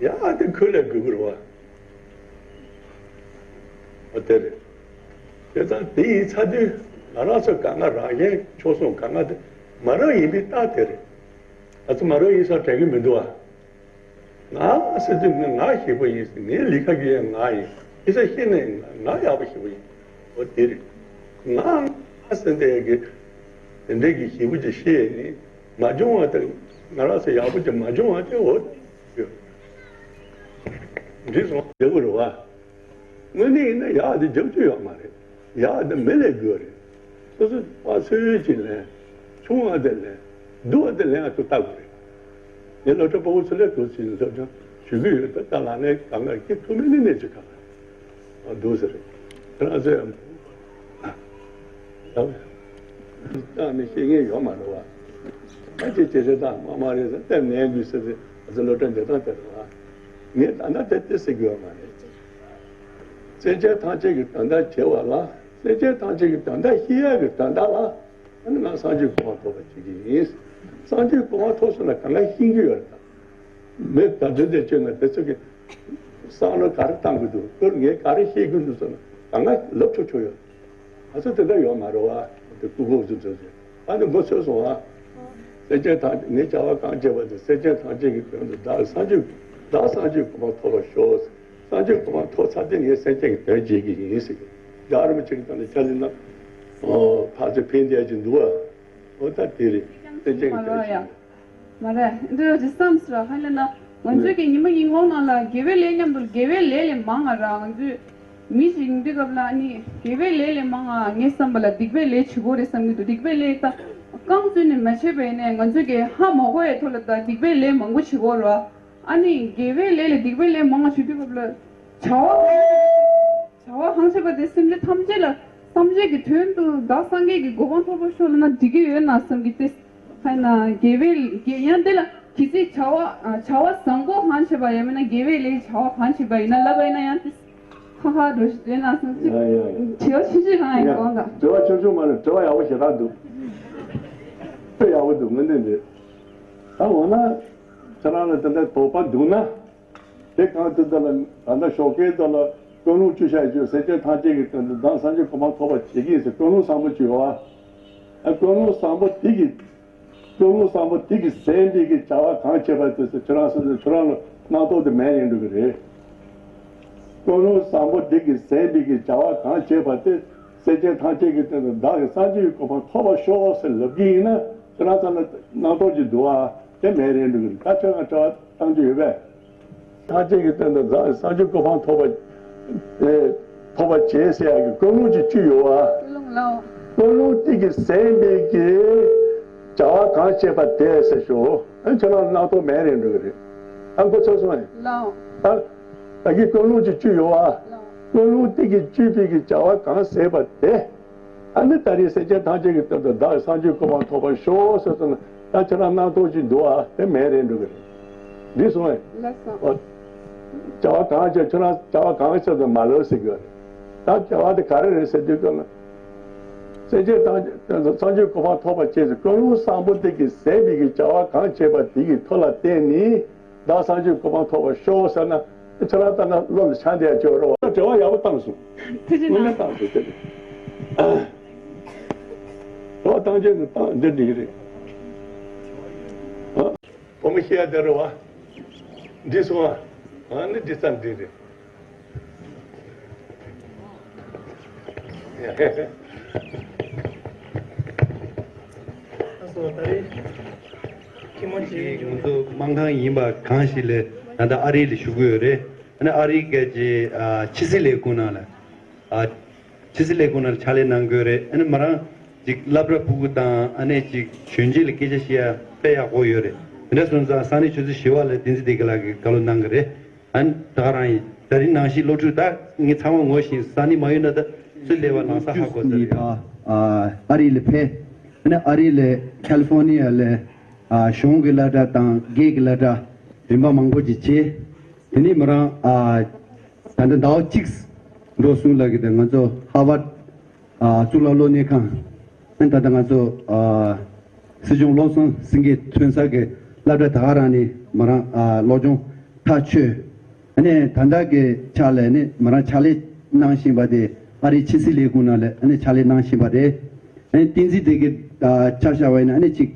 ཡག་དེ་ཁོ་ལས་དགོས་ཀྱི་རེད་བ། འོ་དེ་རེད། དེ་ཙང་དེ་ཡིན་ཚར་དུས་ང་རང་ཚོ་གང་ག་རང་གཞན་ཕྱོགས་སོང་གང་ག་དེ་མ་རབས་ཡིན་པའི་རྟགས་དེ་རེད། ང་ཚོ་མ་རབས་ཡིན་ས་དྲན་གྱི་མི་འདུག་བ། ང་ཟེར་དུས་ངས་ང་ཞེ་པོ་ཡིན་ཟེར། ངའི་ལས་ཀ་རྒྱུ་ཡང་ང་ཡིན། ཡིན་ས་ཤེས་ནས་ང་ཡག་པོ་ཞེ་པོ་ཡིན། འོ་དེ་རེད། ང་ང་ཟེར་འདི་གི་དེ་འདྲའི་གི་ཞེ་པོ་ཅིག་ཤེས་ནས་མ་བྱུང་བ་དེ། ང་རང་ཚོ་ཡག་པོ་ཅིག་མ་བྱུང་བ་དེ། འོ་དེ་ཡོད། འགྲིག་སོང་། ལེགས་པོ་རེད་བ། དངོས་གནས་ཡིན་ན་ཡག་དེ་རྒྱབ་སྐྱོར་ཡོད་མ་རེད། ཡག་དེ་མི་ལས་དགོས་རེད། སོ་སོ་པ་སོ་ཡོད་ཅིག་ལེན། ཆུང་བ་དེ་ལེན། སྡུག་བ་དེ་ལེན་ཡག་ཏུ་ལྟ་དགོས་རེད། ངས་སློབ་གྲྭ་པ་ཕྲུག་ཚོ་ལས་ཐུགས་ཆེ་ནས་སློབ་སྦྱོང་ཞུ་གི་ཡོད། ད་ལྟ་ལག་ལེན་གང་ག་སྐྱེ་ཐུབ་མིན་ནི་གནས་ཚུལ་གང་ག་རེད། འདུག་ཟེར། ཁྱེད་རང་ཚོས་ད་ནི་ཤེས་མཁན་ཡོད་མ་རེད་བ། ད་ཅི་ཅི་རེད། ད་མ་མ་རེད་ཟེར་ཏེ་ནས་འདུག་ཟེར་ཏེ། ང་ཚོ་སློབ་གྲྭ་འདི་དང་དེ་རེད་བ། ངས་ད་ལྟ་དེ་དེ་ཟེར་གི་ཡོད་མ་རེད། སེམས་ཅན་ཐམས་ཅད་ཀྱི་དོན་དག་བྱེད་པ་ལ། སེམས་ཅན་ཐམས་ཅད་ཀྱི་དོན་དག་ཤེས་ཡག་གི་དོན་དག་ལ། ཨ་ནི་ང་སངས་རྒྱས་གོ་འཕང་ཐོབ་པ་བྱེད་ཀྱི་ཡིན། སངས་རྒྱས་གོ་འཕང་ཐོབ་སོང་ན་གང་ག་ཤེས་ཀྱི་ཡོད་རེད་ད། མི་ད་དུང་དེ་བྱས་ན་དེ་ཚོ་གི་བསམ་བློ་ག་རེ་བཏང་གི་འདུག་ཁོས་ངས་ག་རེ་བཤད་གི་འདུག་ཟེར་ན་གང་ག་ལབ་ཆོག་ཆོག་ཡོད། ང་ཚོ་དེ་འདྲ་ཡོད་མ་རེད་བ། དེ་ཀུ་ཀུ་ཚོ་ཚོ་ཚོ། ཨ་ནི་མགོ་ཚོས་སོང་བ། སེམས་ཅན་ཐམས་ངས་བྱ་བ་གང་བྱས་པ་དེ་སེམས་ཅན་ཐམས་ཅད་ཀྱི་དོན་དུ་བདག་སངས་རྒྱས་བདག་སངས་རྒྱས་གོ་འཕང་ཐོབ་པར་ཤོག་སངས་རྒྱས་གོ་འཕང་ཐོབ་ཚར་ཏེ་ངས་སེམས་ཅན་གྱི་དོན་བྱེད་ཀྱི་ཡིན་ཟེར་གི། རྒྱལ་བ་རིན་པོ་ཆེ་གི་དོན་དུ་ཕྱག་ལས་གནང་། ཨོ་ཕར་ཚུར་ཕན་བདེ་ཅིག་འདུག་བ། ཨོ་ད་དེ་རེད། སེམས་ཅན་གྱི་དོན་བྱེད་ཀྱི། མ་རེད། འདི་འདྲ་ཅིག་བསམ་སྲིད་ར། ཧ་ལས་ན་ང་ཚོའི་གི་ཉི་མ་ཉིན་གོང་ནང་ལ་དགེ་བའི་ལས་མཉམ་དུ། དགེ་བའི་ལས་ལས་མང་ང་ར། ང་ཚོའི་མི་ཞིག་ཡིན་དུས་སྐབས་ལ་ནི་དགེ་བའི་ལས་ལས་མང་ང་ངས་བསམ་པ་ལ་སྡིག་པའི་ལས་བྱེད་དགོས་རེད་བསམ་གྱི་འདུག་སྡིག་པའི་ལས་ད་རྐང་བཙུན་ནས་མ་བྱས་པ་ཡིན་ནའི་ང་ཚོའི་གི་ཧ་མ་གོ་ཡའི་ཐོག་ལ་ད་སྡིག་པའི་ལས་མང་པོ་བྱེད་དགོས་ར། ཨ་ནི་དགེ་བའི་ལས་ལས་སྡིག་པའི་ལས་མང་ང་བྱེད་དུས་སྐབས་ལ་བྱ་བ་བྱ་བ་གང་བྱེད་པ་དེ་སེམས་ཅན་ཐམས་ཅད་ལ་སངས་རྒྱས་ཀྱི་དོན་དུ་བདག་སངས་རྒྱས་ཀྱི་གོ་འཕང་ཐོབ་པར་ཤོག་ལབ་ན་འགྲིག་གི་ཡོད་ན་བསམ་གྱི་སྟེ། ཧ་ན་དགེ་བའི་དགེ་ཡང་དེ་ལ་གལ་སྲིད་བྱ་བ་བྱ་བ་བཟང་པོ་གང་བྱེད་པ་ཡང་མིན་ན་དགེ་བའི་ལས་བྱ་བ་གང་བྱེད་པ་ཡིན་ན་ལབ་པ་ཡིན་ན་ཡང་དེ་ཁ་ཁ་འགྲོ་ཞིག་དེ་ན་སོང་ཅིག་ཡ་ཡ་ཡ། དྲི་བ་ཆུང་ཆུང་རང་ཡིན་ཡ། གོང་དང་། དྲི་བ་ཆུང་ཆུང་མ་རེད། དྲི་བ་ཡག་པོ་ཞེ་དྲག་འདུག་དཔེ་ཡག་པོ་འདུག་དངོས་གནས་རེད། ད་འོ་ན་ཁྱེད་རང་ལ་དེ་འདྲ་དོགས་པ་འདུག་ན། དེ་གང་དུ་ད་ལ་ད་ལྟ་ཞོགས་ཀས་ད་ལ་ཀུན་སློང་བཅུ་ཆ་བཅུ་སེམས་ཅན་ཐམས་ཅད་ཀྱི་དོན་དུ་བདག་སངས་རྒྱས་གོ་འཕང་ཐོབ་པར་བྱེད་ཀྱི་ཟེར་ཀུན་སློང་བཟང་པོ་བཅུ་ཡོད་བ། ཨ་ཀུན་སློང་བཟང་པོ་དེ་གི་ཀུན་སློང་བཟང་པོ་དེ་གི་ཟིན་པའི་གི་བྱ་བ་གང་བྱེད་པ་དེ་ཚོ་ཁྱོད་རང་སོ་སོ་ཁྱོད་རང་ལ་རྣམ་རྟོག་དེ་མེད་ཡིན་འགྲོ་གི་རེད། ཀུན་སློང་བཟང་པོ་དེ་གི་ཟིན་པའི་གི་བྱ་བ་གང་བྱེད་པ་དེ་སེམས་ཅན་ཐམས་ཅད་ཀྱི་དོན་དུ་བདག་གིས་སངས་རྒྱས་ཀྱི་གོ་འཕང་ཐོབ་པར་ཤོག་ཟེར་ལབ་ཀྱི་ཡིན་ན་ཁྱོད་རང་ཚོ་ལ་རྣམ་རྟོག་ཅིག་འདུག་ཨ། དེ་མེད་རེད་འགྲོ་གི་རེད། ད་ཁྱོད་རང་དྲི་བ་བཏང་རྒྱུ་ཡོད་པས། ཐམས་ཅད་ཀྱི་དོན་དུ་བདག་སངས་རྒྱས་གོ་འཕང་ཐོབ་པ་ཨེ་ཐོབ་པ་བྱེད་ཟེར་ཡག་གི་ཀུན་སློང་ཅིག་བཅུ་ཡོད་བ། ཀུན་སློང་ལའོ། ཀུན་སློང་དེ་གི་ཟིན་པའི་གི་བྱ་བ་གང་བྱེད་པ་དེ་ཟེར་ཞུ། ཨ་ཁྱོད་རང་སྣང་ཐོག་མེད་རེད་འགྲོ་གི་རེད། ཨ་མགོ་ཚོས་སོང་ངས། ལགས། ད་ད་གི་ཀུན་སློང་གཅིག་བཅུག་ཡོད་ཨ། ལགས། ཀུན་སློང་དེ་གིས་བཅུག་པའི་གི་བྱ་བ་གང་ཟེར་བ་དེ། ཨ་ནི་ད་རེས་སེམས་ཅན་ཐམས་ཅད་ཀྱི་དོན་དུ་བདག་སངས་རྒྱས་གོ་འཕང་ཐོབ་པར་ཤོག་ཟེར་སོང་ན། ད་ཁྱོད་རང་སྣང་ཐོག་ཅིག་འདུག་ཨ། དེ་མེད་རེད་འགྲོ་གི་རེད། འདི་སོང་ངས། ལགས་སོ། ཨོ། བྱ་བ་གང་བྱེད་ཁྱོད་རང་བྱ་བ་གང་བྱེད་དུ་མ་ལོས་ཟེར་གི་རེད། ད་བྱ་བ་དེ་ག་རེ་རེད་ཟེར་དུས་སྐབས་ན། སེམས་ཅན་ཐམས་ཅད་སངས་རྒྱས་གོ་འཕང་ཐོབ་པར་བྱེད་ཟེར་ཀུན་སློང་བཟང་པོ་དེ་གིས་ཟད་པའི་གི་བྱ་བ་གང་བྱེད་པ་དེ་གི་མཐུ་ལ་བརྟེན་ནས་བདག་སངས་རྒྱས་གོ་འཕང་ཐོབ་པར་ཤོག་ཟེར་ན། ཁྱོད་རང་ལྟར་ན་བློ་ལ་ཆང་དེ་ཡང་བཅོས་རོགས། དྲི་བ་ཡག་པོ་བཏང་སོང་། ཐུགས་རྗེ་གནང་། དངོས་གནས་བཏང་སོང་དེ། དྲི་བ་བཏང་རྒྱུ་ནི་བཏང་འདི་འགྲིག་རེད། ཨ། བུ་མོ་ཤེས་ཡ་དེ་རེད་བ། འགྲིག་སོང་ཨ། ཨ་ནི་འགྲིག་ཙམ་འགྲིག་རེད། ལགས་སོ། ད་རེས་ཁྱི་མོ་ཅིག་ང་ཚོ་སྨར་ཁམས་ཡིན་པ་གང་ཞིག་ལས་ད་ལྟ་ཨ་རི་ལ་བཞུགས་ཀྱི་ཡོད་རེད། ཨ་ནི་ཨ་རི་ག་ཅི་ཨ་ཕྱི་སྲིད་ལས་ཁུངས་ནང་ལ་ཨ་ཕྱི་སྲིད་ལས་ཁུངས་ནང་ལ་ཕྱག་ལས་གནང་གི་ཡོད་རེད། ཨ་ནི་མོ་རང་ཅིག་སློབ་གྲྭ་ཕྲུ་གུ་དང་ཨ་ནི་ཅིག་གཞོན་སྐྱེས་ལ་སྐད་ཆ་བཤད་ཡ་དཔེ་ཡག་པོ་ཡོད་རེད། དེ་འདྲ་སོང་ཙང་ས་གནས་ཆུ་ཚོད་བཞི་པ་ལ་བསྟན་འཛིན་བདེ་སྐྱིད་ལགས་ཀྱིས་བཀའ་སློབ་གནང་གི་རེད། ཨ་ནི་ད་ག་རང་ཡིན། ད་རིང་ནང་བཞིན་སློབ་ཕྲུག་ད་ངས་ཚང་མ་ངོ་ཤེས། ས་གནས་མ་ཡོད་ན་ད་སུ་སླེབས་པ་ལམ་སང་ཧ་གོ་ས་རེད། ཨ་ཨ་རི་ལ་ཕེབས། ཨ་ནི་ཨ་རི་ལ་ཁ་ལི་ཧྥོར་ནི་ཡ་ལ་ཨ་གཞུང་གི་སློབ་གྲྭ་དང་སྒེར་གྱི་སློབ་གྲྭ་རིམ་པ་མང་པོ་ཅིག་བྱས། དེ་ནས་མོ་རང་ཨ་ད་ལྟ་ཟླ་བ་གཅིག་འགྲོ་སོང་ལབ་ཀྱི་འདུག་ང་ཚོ་ཧར་ཝར་ཨ་གཙུག་ལག་སློབ་གཉེར་ཁང་། ཨ་ནི་ད་ལྟ་ང་ཚོ་ཨ་སྲིད་སྐྱོང་བློ་བཟང་སེང་གེ་ཐོན་ས་གི་སློབ་གྲྭ་ད་ག་རང་ནས་མོ་རང་ཨ་སློབ་སྦྱོང་ཐག་ཆོད། ཨ་ནི་ད་ལྟ་གི་ཆ་ལ་ནི་མོ་རང་ཕྱག་ལས་གནང་བཞིན་པ་དེ་ཨ་རིའི་ཕྱི་སྲིད་ལས་ཁུངས་ནང་ལ་ཨ་ནི་ཕྱག་ལས་གནང་བཞིན་པ་རེད། ཨ་ནི་བསྟན་འཛིན་བདེ་སྐྱིད་ཨ་ཆ་བཞག་པ་ཡིན་ན་ཨ་ནི་ཅིག་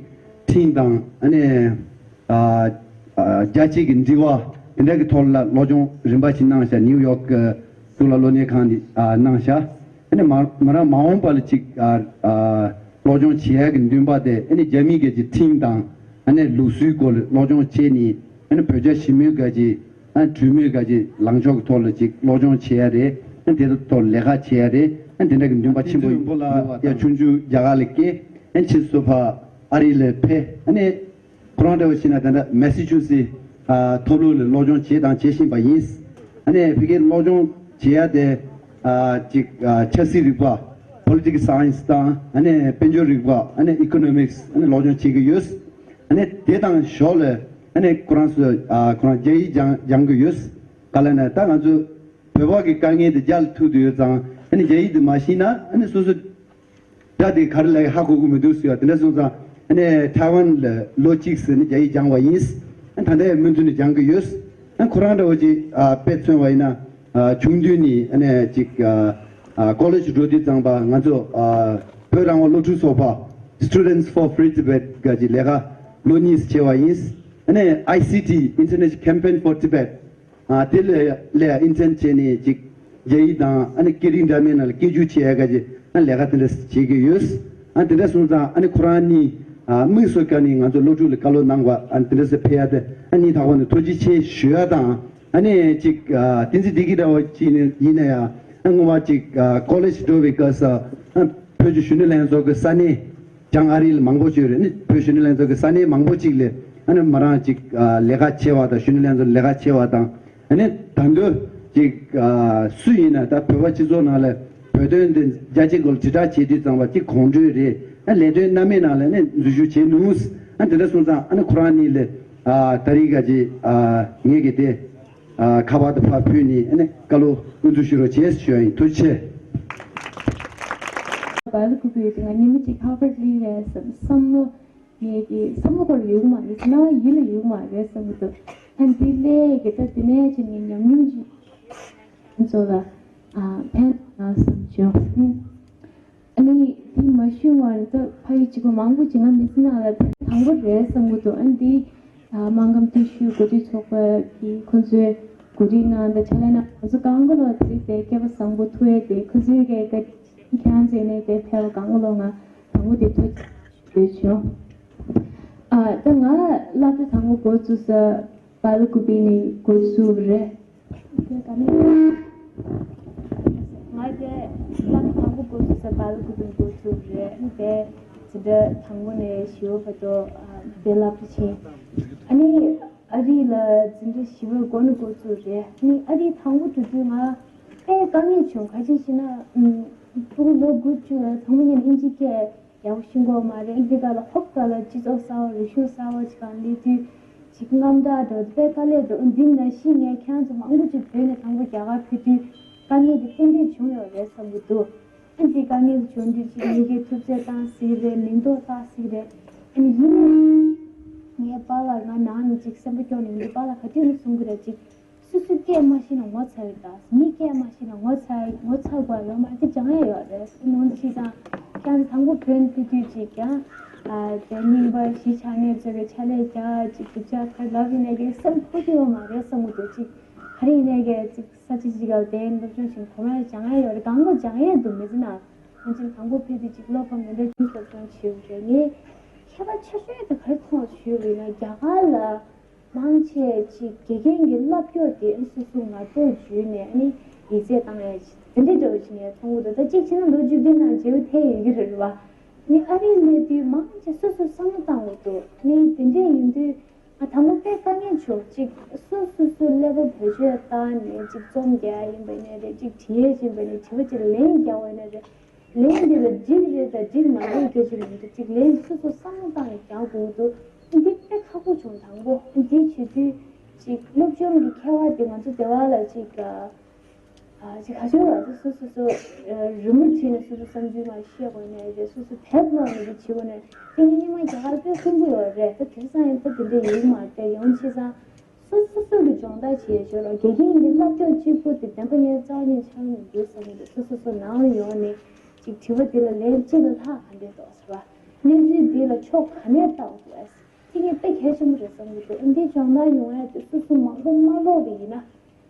ཁྲིམས་དང་ཨ་ནི་ཨ་ཨ་རྒྱལ་སྤྱི་གི་འབྲེལ་བ་དེ་འདྲ་གི་ཐོག་ལ་སློབ་སྦྱོང་རིམ་པ་ཞིག་གནང་བཞག་ནིའུ་ཡོག་གི་གཙུག་ལག་སློབ་གཉེར་ཁང་ནས་ཨ་གནང་བཞག་ཨ་ནི་མ་མོ་རང་མ་འོངས་པ་ལ་ཅིག་ཨ་ཨ་སློབ་སྦྱོང་བྱེད་ཡག་གི་འདུན་པ་དེ་ཨ་ནི་རྒྱ་མི་གི་ཅིག་ཁྲིམས་དང་ཨ་ནི་ལུགས་སྲོལ་སྐོར་ལ་སློབ་སྦྱོང་བྱས་ནས་ཨ་ནི་བོད་རྒྱ་ཞི་མོལ་ག་ཅིག་ཨ་གྲོས་མོལ་ག་ཅིག་ལངས་ཕྱོགས་ཀྱི་ཐོག་ལ་ཅིག་སློབ་སྦྱོང་བྱེད་ཡ་རེད། ཨ་དེ་ཐོག་ལས་ཀ་བྱེད་ཡ་རེད། ཨ་དེ་འདྲ་གི་འདུན་པ་ཆེན་པོ་ཡོད་པ་དང་། ཡ་ཆུང་ཆུང་རྒྱ་གར་ལ་སྐྱེས། ཨ་ཕྱིས་སུ་ཕ་ཨ་རི་ལ་ཕེབས། ཨ་ནི་ཁོ་རང་འདྲ་བོ་བྱས་ན་ད་ལྟ་མེ་སི་ཆུ་སི་ཨ་མཐོ་སློབ་ལ་སློབ་སྦྱོང་བྱས་དང་བྱེད་བཞིན་པ་ཡིན། ཨ་ནི་ཕ་གིར་སློབ་སྦྱོང་བྱེད་ཡ་དེ་ཨ་ཅིག་ཨ་ཆབ་སྲིད་རིག་པ། Political Science དང་ཨ་ནི་དཔལ་འབྱོར་རིག་པ། ཨ་ནི་Economics ཨ་ནི་སློབ་སྦྱོང་བྱེད་ཀྱི་ཡོད། ཨ་ནི་དེ་དང་ཞོར་ལ་ཨ་ནི་ཁོ་རང་ཚོ་ཨ་ཁོ་རང་རྒྱ་ཡིག་སྦྱང་སྦྱང་གི་ཡོད། ག་ལ་ན་ད་ང་ཚོ་བོད་པ་གི་དཀའ་ངལ་དེ་རྒྱ་ལ་ཐུག་དུ་ཡོད་ཙང་ཨ་ནི་རྒྱ་ཡིག་དེ་མ་ཤེས་ན་ཨ་ནི་སོ་སོ་སྒྲ་དེ་ག་རེ་ལབ་ཡ་ཧ་གོ་གི་མི་འདུག་ཟེར་བ་དེ་འདྲ་སོང་ཙང་ཨ་ནི་ཐའེ་ཝན་ལ་ལོ་གཅིག་ཟེར་ནས་རྒྱ་ཡིག་སྦྱང་བ་ཡིན། ཨ་ད་ལྟ་ཡང་མུ་མཐུད་ནས་སྦྱང་གི་ཡོད། ཨ་ཁོ་རང་འདྲ་བོ་ཅིག་ཨ་དཔེ་མཚོན་བ་ཡིན་ན་ཨ་ཆུང་དུས་ནས་ཨ་ནི་ཅིག་ཨ་ཨ་ཀོ་ལེཇ་འགྲོ་དུས་ཙམ་པ་ང་ཚོ་ཨ་བོད་རང་དབང་སློབ་ཕྲུག་ཚོགས་པ་Students for Free Tibet ག་ཅིག་ལས་ཀ་ལོ་གཉིས་བྱས་བ་ཡིན། ཨ་ནི་ཨའི་སི་ཊི International Campaign for Tibet ཨ་དེ་ལས་ལས་ཨིན་ཚན་བྱས་ནས་ཅིག་རྒྱ་ཡིག་དང་ཨ་ནི་སྐད་རིགས་འདྲ་མིན་ནང་ལ་སྐད་སྒྱུར་བྱེད་ཡ་ག་ཅིག་ཨ་ལས་ཀ་དེ་འདྲ་བྱེད་ཀྱི་ཡོད། ཨ་དེ་འདྲ་སོང་ཙང་ཨ་ནི་ཁོ་རང་གཉིས་ཨ་དམིགས་སུ་བཀར་ནས་ང་ཚོ་སློབ་ཕྲུག་ལ་བཀའ་སློབ་གནང་བ་ཨ་དེ་འདྲ་སེ་ཕེབས་ཡ་དེ་ཨ་སྙིང་ཐག་པ་ནས་ཐུགས་རྗེ་ཆེ་ཞུ་ཡ་དང་། ཨ་ནི་ཅིག་ཨ་བསྟན་འཛིན་བདེ་སྐྱིད་འདྲ་བོ་ཅིག་ནི་ཡིན་ན་ཡང་ཨ་སྔོན་མ་ཅིག་ཨ་ཀོ་ལེཇ་འགྲོ་བའི་སྐབས་སུ་ཨ་བོད་ཀྱི་གཞོན་ནུ་ལྷན་ཚོགས་ཀྱི་ས་གནས་བྱང་ཨ་རི་ལ་མང་པོ་ཅིག་ཡོད་རེད། ཨ་ནི་བོད་གཞོན་ནུ་ལྷན་ཚོགས་ཀྱི་ས་གནས་མང་པོ་ཅིག་ལ་ཨ་ནི་མོ་རང་ཅིག་ཨ་ལས་ཀ་བྱས་པ་དང་། གཞོན་ནུ་ལྷན་ཚོགས་ལ་ལས་ཀ་བྱས་པ་དང་། ཨ་ནི་ད་དུང་ཅིག་ཨ་སུ་ཡིན་ན་ད་བོད་པ་སྤྱི་ཚོགས་ནང་ལ་བོད་དོན་འདི་རྒྱ་ཆེ་སྐོར་དྲིལ་བསྒྲགས་བྱེད་དུས་ཙམ་པ་ཅིག་གོང་འཕེལ་རེད། ཨ་ལས་དོན་སྣ་མིན་ནང་ལ་ནི་འཛུལ་ཞུགས་བྱེད་ནུས། ཨ་དེ་འདྲ་སོང་ཙང་ཨ་ནི་ཁོ་རང་གཉིས་ལ་ཨ་ད་རིང་ག་ཅིག་ཨ་ངེད་ཀྱི་དེ་ཨ་ཁ་པར་དུ་ཕར་ཕུལ་ནས་ཨ་ནི་བཀའ་སློབ་དབུ་འཛུགས་ཞུ་རོགས་བྱེད་ཞུ་ཡ་ཡིན། ཐུགས་རྗེ་ཆེ། བལ་ཀུ་པའི་དེ་ང་ཉི་མ་གཅིག་ལྷག་པར་སླེབས་རེད་བསམ་བསམ་བློ། ངས་ཀྱི་བསམ་བློ་སྐོར་ཡོད་མ་རེད། སྣང་བ་ཡིད་ལ་ཡོད་མ་རེད་བསམ་གྱི་འདུག་ཨ་འདི་ལས་ཀྱི་ད་དེ་ནས་ཕྱིན་ནས་ཉམས་མྱོང་ཅིག་ང་ཚོ་ལ་ཨ་ཕན་ཐོགས་ན་བསམ་བྱུང་། ཨ་ནི་དེ་མ་ཞུས་པར་ད་ཕ་ཡུལ་གཅིག་པ་མང་པོ་ཅིག་ང་མི་ཚེ་ནང་ལ་ཕན་དང་པོ་རེད་བསམ་གྱི་འདུག་ཨ་འདི་ཨ་སྨར་ཁམས་སྟོད་ཤུལ་འགོ་ཁྲིད་ཚོགས་པ་གི་ཁོང་ཚོའི་གོ་སྒྲིག་གནང་དང་ཕྱག་ལས་གནང་ང་ཚོ་གང་ག་ལོག་དེ་རིང་དེ་སྐལ་པ་བཟང་པོ་ཐུག་ཡས་དེ་ཁོང་ཚོའི་གི་ཁྱེད་རང་ཚོའི་ནས་དེ་ཕེབས་པ་གང་ག་ལོག་ང་དང་པོ་དེ་ཐུགས་རྗེ་ཆེ་ཞུ། ཨ་ད་ང་སློབ་གྲྭ་དང་པོ་འགོ་བཙུགས་ས་བལ་ཀུ་པི་ནས་འགོ་བཙུགས་རེད། དེ་ག་ནས་ང་དེ་སློབ་གྲྭ་དང་པོ་འགོ་བཙུགས་ས་བལ་ཀུ་པི་ནས་འགོ་བཙུགས་རེད། དེ་ འདི་དང་པོ་ནས་བཞི་པ་བར་དུ་ཨ་དེ་བསླབ་གྲྭ་ཕྱིན། ཨ་ནི་ཨ་རི་ལ་འཛིན་གྲྭ་བཞི་པ་འགོ་ནས་འགོ་བཙུགས་རེད། ཨ་ནི་ཨ་རི་དང་པོ་འགྲོ་དུས་ང་དཔེ་དཀའ་ངལ་བྱུང་། ག་རེ་བྱས་ན་ཨམ་ཕྲུ་གུ་ལོ་དགུ་བཅུ་ལ་ཚང་མ་ཉིད་ནས་ཨིན་ཇི་སྐད་ཡག་པོ་ཤེས་ཀྱི་ཡོད་མ་རེད། འདི་ག་ལ་ཧོབ་ག་ལ་སྤྱི་ཚོགས་གསར་པ་རིག་གཞུང་གསར་པ་ཅིག་སྒང་སླེབས་དུས་ཅིག་རྔམ་སྐྲག་འགྲོ། དཔེ་དཀའ་ལས་འགྲོ། འདི་ནང་བཞིན་ངས་ཁྱེད་རང་ཚོ་མང་པོ་ཅིག་བོད་ནས་དང་པོ་རྒྱ་གར་ཕེབས་དུས་དཀའ་ངལ་འདི་ཏན་ཏན་བྱུང་ཡོད་རེད་བསམ་གྱི་འདུག་ཨ་འདི་དཀའ་ངལ་འདི་བྱུང་དུས་ཅིག་མི་སྒེར་ཐུབ་ཚད་བཏང་སྲིད་རེད། མིང་འདོགས་བཏང་སྲིད་རེད། ཨ་ནི་ཡིན་ནའི་ངའི་པཱ་ལགས་ང་ནང་ནས་ཅིག་སེམས་པ་སྐྱོ་ནས་འདུག་པཱ་ལགས་ག་དུས་ནས་གསུང་གི་རེད། ཅིག་སོ་སོའི་སྐད་མ་ཤེས་ན་ངོ་ཚ་ཡོད་ད། མིའི་སྐད་མ་ཤེས་ན་ངོ་ཚ་ངོ་ཚ་དགོས་ཡོད་མ་རེད། དེ་སྦྱང་ཡ་ཡོད་རེད། ཨ་ནི་འོན་ཏེ་ཅིག་དང་ཁྱེད་རང་དང་པོ་བོད་ཕེབས་དུས་ཅིག་ཀྱང་ཨ་དེ་རྙིང་པ་གཞིས་ཆགས་ནས་བཟོས་པའི་ཕྱག་ལས་རྒྱག་ཅིག་རྒྱུ་ཆ་ག་རེ་ལབ་ཡིན་ནའི་གི་སེམས་ཁུར་གྱི་ཡོད་མ་རེད་བསམ་གྱི་འདུག་ཅིག་ག་རེ་ཡིན་ནའི་གི་ཅིག་ས་ཆ་ཅིག་ག་དེ་སློབ་སྦྱོང་བྱེད་གོ་མ་སྦྱང་ཡ་ཡོད་རེད། གང་ལོ་སྦྱང་ཡ་འདུག་མི་ཚེ་ནང་། ང་ཚོ་དང་པོ་ཕེབས་དུས་ཅིག་སློབ་ཁང་མི་འདྲ་ཅིག་སློབ་སྦྱོང་བྱེད་ཡོད་རེད། ངས་ཁྱད་པར་ཆེ་ཤོས་དེ་ག་རེ་མཐོང་ཞུས་པ་ཡིན་ན་རྒྱ་གར་ལ་མང་ཆེ་ཅིག་དགེ་རྒན་གྱི་བསླབ་སྐྱོར་དེ་སོ་སོ་ངར་ཐོག་འཇུས་ནས་ཨ་ནི་ཡིག་ཚད་བཏང་ཡ་ཅིག་དེ་འདྲའི་འདྲ་བོ་ཅིག་ངས་མཐོང་གི་འདུག་ད་གཅིག་བྱས་ན་ལོ་བཅུ་བདུན་ནང་བརྗེ་པོ་ཐེབས་ཡོད་ཀྱི་རེད་བ། ཨ་ནི་ཨ་རིར་སླེབས་དུས་མང་ཆེ་སོ་སོས་བསམ་བློ་བཏང་དགོས་འདུག་ཨ་ནི་དེ་འདྲས་ཡིན་དུས། ང་དང་པོ་དཔེ་དཀའ་ངལ་བྱུང་། གཅིག་སོ་སོ་སོ་ཀླད་པ་བེད་སྤྱོད་བཏང་ནས་གཅིག་རྩོམ་རྒྱག་ཡ་ཡིན་པ་ཡིན་ནའི་རེད། གཅིག་བྲིས་ཡ་ཡིན་པ་ཡིན་ནའི་དྲི་བ་གཅིག་ལན་རྒྱག་པ་ཡིན་ནའི་རེད། ལན་འདི་ལ་འགྲིག་རེད་དང་འགྲིག་མ་རེད་སྐད་ཆ་མི་འདུག་གཅིག་ལན་སོ་སོ་བསམ་བློ་བཏང་ནས་རྒྱག་དགོས་འདུག་འདི་དཔེ་ཁག་པོ་བྱུང་། དང་པོ་འདི་བྱེད་དུས་གཅིག་སློབ་སྦྱོང་གི་ཁྱད་པར་དེ་ང་ཚོ་སྡེ་བ་ལ་གཅིག་ཨ་ཅིག་ཁ་ཤོར་བ་དེ་སོ་སོ་སོ་རི་མོ་བྲིས་ནས་སོ་སོ་བསམ་ཚུལ་མར་བཤད་དགོས་ནའི་རེད། སོ་སོ་དེབ་ཀློག་ནས་འདི་བྱེད་དགོས་ནའི་དེ་ནི་སྙིང་མ་རྒྱ་གར་དཔེ་ཁུང་པོ་ཡོད་རེད། ད་དེང་སང་ཡང་ད་དེ་འདྲ་ཡིན་མ་རེད། ཡང་བྱས་ཙང་སོ་སོ་སོ་གི་སྦྱོང་བརྡར་བྱེད་ཞོར་ལ་དགེ་རྒན་གྱི་བསླབ་ཕྱོགས་གཅིག་པུ་དེ་བདེན་པ་ངའི་རྩ་བ་ཉིད་ཆགས་མི་འདུག་བསམ་གྱི་འདུག་སོ་སོ་སོ་ནང་ལ་ཡོང་ནས་ཅིག་དྲི་བ་དེ་ལ་ལན་ཅི་ལ་ལྷག་ག་འདྲས་འདུག་ཟེར་བ། གནས་ཚུལ་འདི་ལ་ཕྱོགས་ག་ནས་བལྟ་དགོས། དེ་ངས་དཔེ་གལ་ཆེན་པོ་རེད་བསམ་གྱི་འདུག་འདི་སྦྱོང་བརྡར་ཡོང་ཡ་དེ་སོ་སོ་མང་པོ་མ་ཀློག་པ་ཡིན་ན།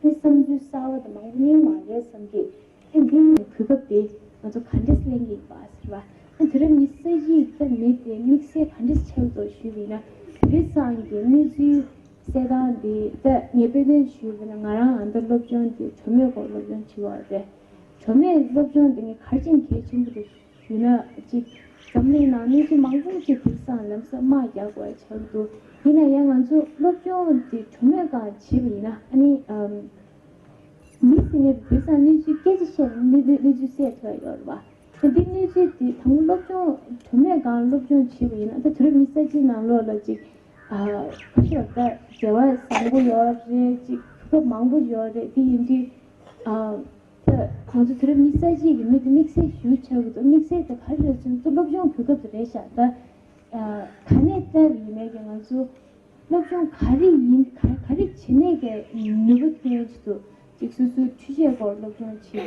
དེ་བསམ་ཚུལ་གསར་བ་དང་མང་པོ་རྙེད་མ་རེད་བསམ་གྱི། ཨ་འདི་ནི་གོ་སྐབས་དེ་ང་ཚོ་ག་འདྲས་ལེན་གྱི་ཡིན་པ་ཟེར་བ། ཨ་དེ་རིང་མི་ས་གཞི་ད་མི་དེ་དམིགས་བསལ་ག་འདྲས་ཆགས་འདུག་ཞུས་པ་ཡིན་ན། དེ་རིང་སང་གི་གནས་ཚུལ་གསལ་སྟངས་དེ་ད་ངས་དཔེ་སྟོན་ཞུས་པ་ཡིན་ན། ང་རང་ཨ་ད་སློབ་སྦྱོང་དེ་གྲོས་མོལ་སྐོར་སློབ་སྦྱོང་བྱེད་པ་རེད། གྲོས་མོལ་སློབ་སྦྱོང་དེ་ངས་ག་རེ་བྱས་ནས་གལ་ཆེན་པོ་རེད་ཞུས་ན། གཅིག་འཛམ་གླིང་ནང་གནས་ཚུལ་མང་པོ་ཞིག་དེང་སང་ལམ་སང་དམག་རྒྱག་དགོས་ཆགས་འདུག་ཡིན་ན་ཡང་ང་ཚོ་སློབ་སྦྱོང་དེ་གྲོས་མོལ་སྒང་བྱས་པ་ཡིན་ན་ཨ་ནི་ཨམ། མི་ཟེར་མཁན་དེ་དེང་སང་གནས་ཚུལ་སྐད་ཆ་བཤད་ནས་གནས་ཚུལ་གནས་ཚུལ་གསལ་ཐུབ་ཡ་ཡོད་རེད་བ། དེ་འདི་གནས་ཚུལ་དེ་དང་པོ་སློབ་སྦྱོང་གྲོས་མོལ་སྒང་སློབ་སྦྱོང་བྱས་པ་ཡིན་ན། ད་དུས་རབས་ཉི་ཤུ་རྩ་གཅིག་ནང་ལོགས་ལ་ཅིག་ཨ་ཁ་ཤས་ད་བྱ་བ་བཟང་པོ་ཡོད་རེད། ཅིག་གོ་སྐབས་མང་པོ་ཡོད་རེད། དེ་ཡིན་དུས་ཨ། ད་ང་ཚོ་དུས་རབས་ཉི་ཤུ་རྩ་གཅིག་གི་མི་དེ་དམིགས་བསལ་ཞུ་ཆགས་ཀྱི་འདུག་དམིགས་བསལ་དེ་ག་རེ་རེད་ཟེར་ན་སློབ་སྦྱོང་གོ་སྐབས་དེ་རེད་ཤག་ད་ཨ་ག་ནས་བལྟས་པ་ཡིན་ནའི་གི་ང་ཚོ་སློབ་སྦྱོང་ག་རེ་ཡིན་ག་ག་རེ་བྱེད་ནའི་གི་ནུས་པ་ཐོན་ཡ་ཆེད་དུ་ཅིག་སོ་སོའི་འཕྲུལ་ཆས་སྐོར་སློབ་སྦྱོང་བྱེད།